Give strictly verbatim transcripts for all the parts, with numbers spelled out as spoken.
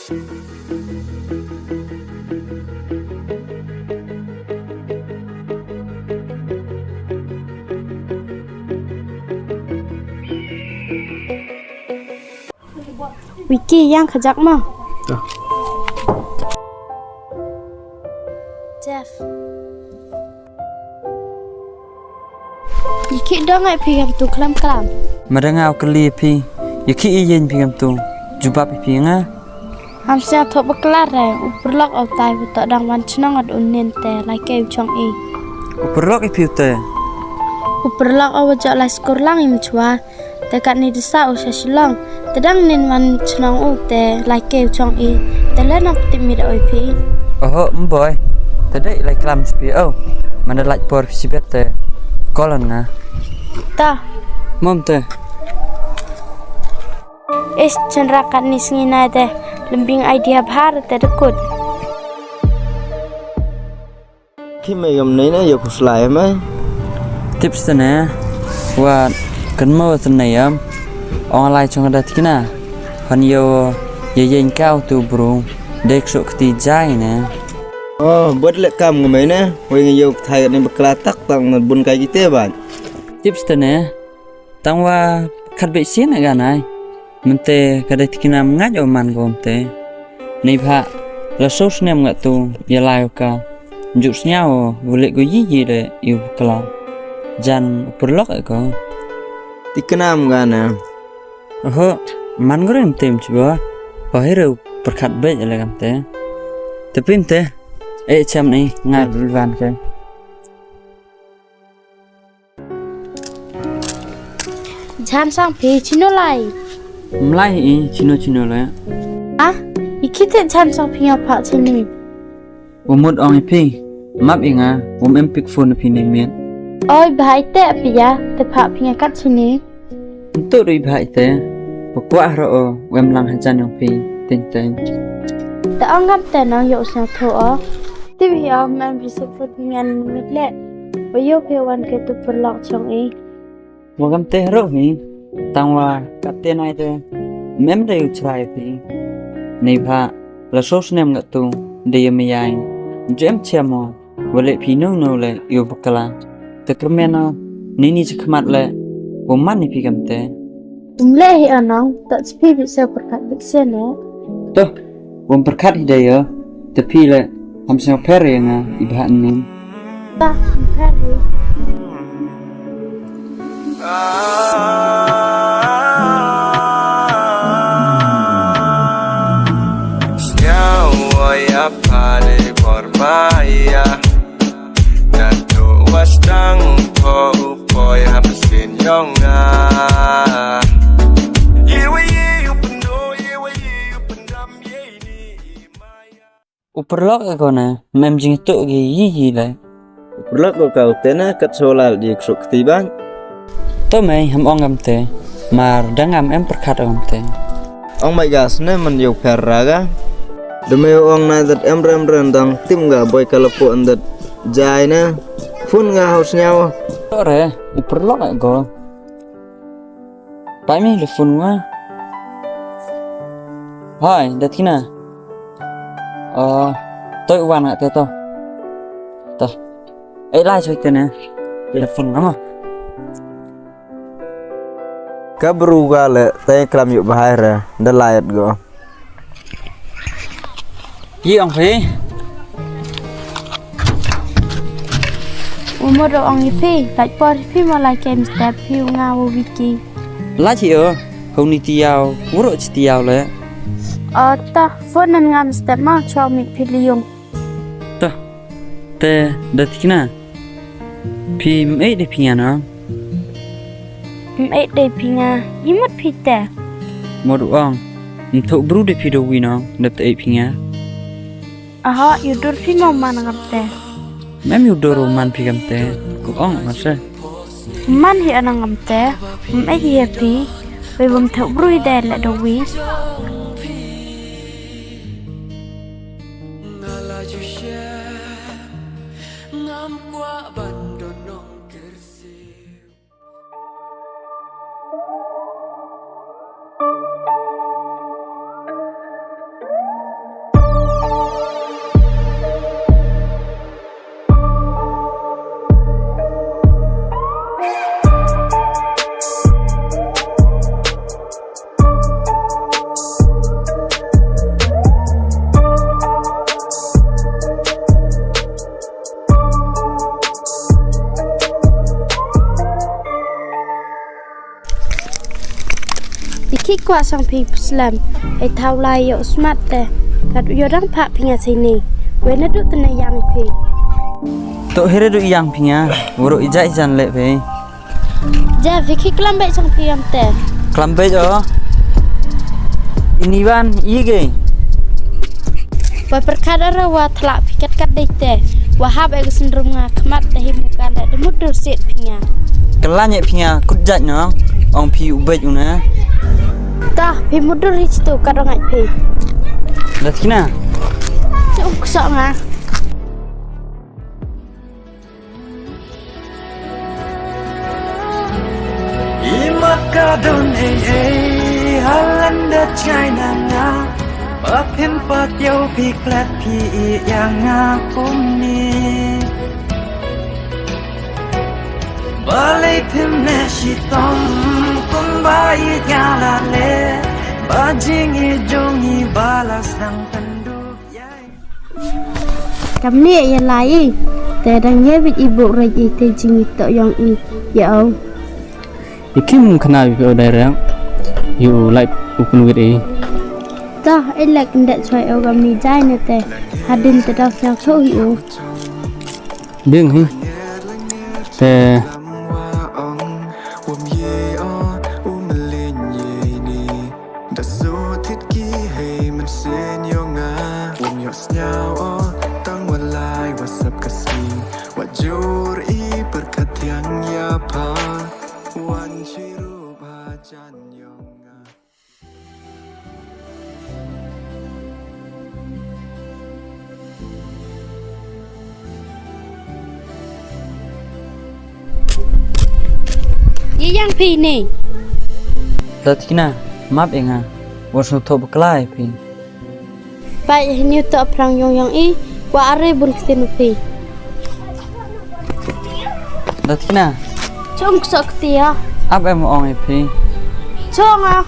Wiki, yang khajak mo. Jeff. Yaki dang ai phi kam tu klam klam. Madang au kali phi. Yaki i yen phi kam tu. Jubab i phi nga. Ham sia thok bakla re. U pyrlok au tai u ta dang wan chnong at un nin te lai ke u chong i. U pyrlok i phi u te. U pyrlok au wa jok lai skur lang i mchwa. Te kat ni disa u sha Shillong. Te dang nin wan chnong u te lai ke u chong i. Te le na ptip mi da oi phi. Oho, mboi. Te dei lai klam spi o. Manda lai por sibet te. Kolon nga. Ta. Mom te. Is chandra kat ni sngi nai te. Lembing idea bhar te dekut. Ki me yom nei na yo kuslai mai. Tips te ne, wa kan mo te ne yom. Ong lai chong da tikna. Han yo ye yen kau tu bru. Dek sok ti jai ne. Oh, buat le kam ngu mai ne. Wei ngi yo thai ni bakla tak tang na bun kai kite ban. Tips te ne. Tang wa khat be sin ga nai. Mynte ka dei tikna mngaj o man gom te. Nei bha la so snem nga tu ya lai ka. Juk snya o wulek go yi yi le yu kla. Jan u pyrlok e ko. Tikna mnga na. Oho, man gore mtem chbo. Ho hero pyrkhat be le kam te. Te pim te. E cham ni nga lwan ke. Jan sang phi chino lai. Mlai i chino chino le. Ah, i kite jan sang phi nga pha chini. Umut ong i phi. Map i nga, um em pick phone phi ni miet. Oi, bhai te phi ya, te pha phi nga kat chini. Ntu dui bhai te. Pakwa ro o, um em lang hajan yong phi. Ting ting. Te ong ngam te nong yo sang tho o. Ti wi o, mem bi sik phone phi ngan miet le. Wa yo phi wan ke tu pyrlok chong i. Wa kam te haro hi, tang wa kat te nai te, mem da yu chrai phi. Nei bha, la so snem nga tu, de ye me yai. Jem chem o, wa le phi no no le, yu bakla. Te kyrmen o, ni ni chakmat le, wa man ni phi kam te. Um le hi anong, ta chi phi bit se pyrkhat bit se ne. To, Wom pyrkhat hi da yo, te phi le, ham sñiaw pher ya nga, i bha ni. Ta, pher hi. Sñiaw wa ya pale por maya. Natu wastang po u poi ha psin yong nga. Iwa yi u pendo, iwa yi u pendam, ye ni i maya. U pyrlok e ko ne, mem jingtuk gi yi yi le. U pyrlok ko kau te ne, kat solal ji ksuk ti bang. To mei, ham ong ngam te, mar dang ngam em pyrkhat ong ngam te. Ong mai gas ne, man yo pher raga. Deme ong na dat em rem rem dang tim ga boi kalapo dat jai ne. Phone nga haus nyaw. To re, u pyrlok e ko. Pai mi le phone nga. Hai, dat kina. Oh, toi wan nga te to. To. Eh, lai soi te ne. Le phone nga ma. Ka bru ga le, te klam yu bahai re, da lai at go. Yi ong phi. U mo do ong i phi, lait por phi mo lai kem step phi u nga u wiki. Lait hi o, hau ni tiaw, wuro chi tiaw le. O ta, phone nan ngam step ma, chwa mi phi liung. Ta, te, da tikna. Phi mei de phi nga no. Mei de phi nga, i mut phi te. Mo du ong, mthu bru de phi do wi no, dep te ei phi nga. Aha, yu dur phi mo man ngam te. Mem yu dur man phi ngam te, ku ong ma se. Man hi anang ngam te, mei hi phi, wei bum thu bru hi de le do wi. Ngam kwah ban don nongkyrsiew. Ki kwah sang phi slem, e thaw lai yoh smat te. Kat u yoh dang phah phi nga chini. Wei na du te na yang phi. To here du yang phi nga, waroh i jai jan le phi. Ja, phi ki klam beit sang phi am te. Klam beit o. Ini wan i ge. Wa pyrkhat ara wa thlak phi kat kat dei te. Wa hap e ka syndrome nga khmat te hi muka le de mudur sit phi nga. Kala nye phi nga kut jait no. Ong phi u beit u na. Tah phi mudur hi chitu kat ong ai phi. Datkina. Chung ksok nga. I mat ka don ei ei, Halanda China nga. Ba phim pat yow phi klet phi i yang nga kum ni. Ba lei phim ne shi tong, kum ba i nga la le. Ba jing i jong i ba la sdang tanduk yai. Kamni ya lai i, te dang ye bit i buk rej i te jing i tok yong i ya au. I kim khana bi pe o dai rang, yu lai u pun wit i. Tah, i lek ndet choi o kamni jai ne te, hadin te dau siang cho hi u. Ding hi, te. Da sut thit ki hei mynsiem yong nga. Wym yoh sñiaw o, tang wa lai wa sap ka sngi. Wa jur i pyrkhat thiang ya pha. Wan chirup hajan yong nga. Ye yang phi ni. Datkina, map e nga. Wa sñiawthooh bakla e phi. Pai, hini u toh phrang yong yong i, wa are bun ktien u phi. Datkina. Chong ksok kti ya. Ap em ong e phi. Chong a.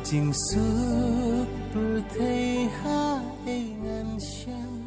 Jingsuk pyrthei ha ei ngan shem.